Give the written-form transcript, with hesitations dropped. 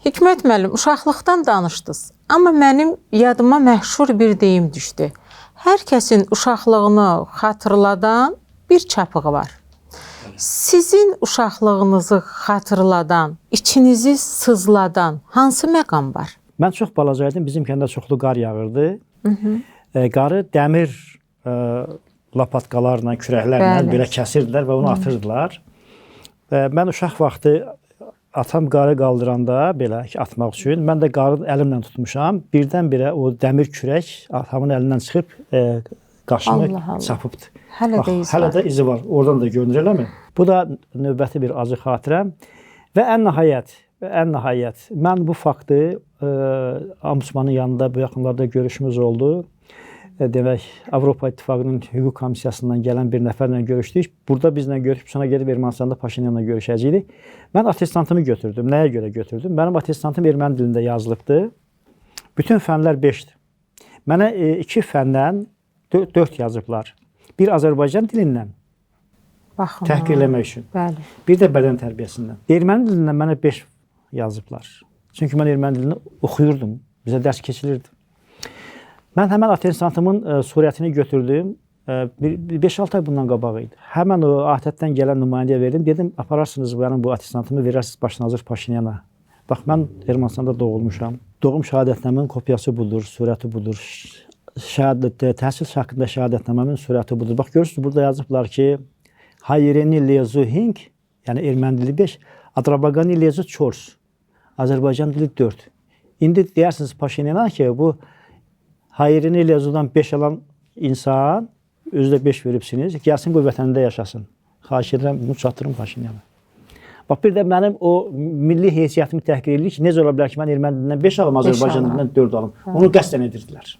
Hikmət müəllim, uşaqlıqdan danışdınız. Amma mənim yadıma məşhur bir deyim düşdü. Hər kəsin uşaqlığını xatırladan bir çapığı var. Sizin uşaqlığınızı xatırladan, içinizi sızladan hansı məqam var? Mən çox balaca idim. Bizim kəndə çoxlu qar yağırdı. Qarı dəmir lapatkalarla, kürəklərlə belə kəsirdilər və onu atırdılar. Və mən uşaq vaxtı atam qarı qaldıranda belə ki, atmaq üçün mən də qarı əlimlə tutmuşam. Birdən-birə o dəmir kürək atamın əlindən çıxıb qaşımı Allah Allah. çapıbdı. Hələ də iz hələ var. də izi var. Oradan da görünür, eləmi? Bu da növbəti bir acı xatirəm. Və ən nəhayət mən bu faktı ombudsmanın yanında bu yaxınlarda görüşümüz oldu. Demək, Avropa İttifaqının Hüquq Komissiyasından gələn bir nəfərlə görüşdük. Burada bizlə görüşüb sonra gedib Ermənistanda Paşinyanla görüşəcəkdik. Mən attestantımı götürdüm. Nəyə görə götürdüm? Mənim attestantım erməni dilində yazılıbdı. Bütün fənlər 5-dir. Mənə iki fəndən 4 yazıblar. Bir Azərbaycan dilindən Baxın. təhqir eləmək üçün. Bir də bədən tərbiyəsindən. Erməni dilindən mənə 5 yazıblar. Çünki mən erməni dilini oxuyurdum. Bizə dərs keçilirdi. Mən həmən attestantımın surətini götürdüm. Bir 5-6 ay bundan qabaq idi. Həmən o ATƏT-dən gələn nümayəndəyə verdim. Dedim, apararsınız mənim bu attestantımı verərsiniz baş nazir Paşinyana. Bax, mən Ermənistanda doğulmuşam. Doğum şəhadətnaməmin kopyası budur, surəti budur. Şəhadət, təhsil haqqında şəhadətnaməmin surəti budur. Bax, görürsünüz, burada yazıblar ki, Հայերենի լեզու 5, yəni erməni dili 5, Ադրbaycani լեզու 4, Azərbaycan dili 4. İndi deyirsiniz Paşinyana ki, bu Հայերենի լեզուdan 5 alan insan, özü də 5 veribsiniz, gəlsin qoy vətənində yaşasın. Xahiş edirəm, bunu çatdırım Paşinyana. Bax, bir də mənim o milli heysiyyətimi təhqir edir ki, necə ola bilər ki, mən erməni dilindən 5 alım, Azərbaycan alıram. dilindən 4 alım. Onu qəsdən edirdilər.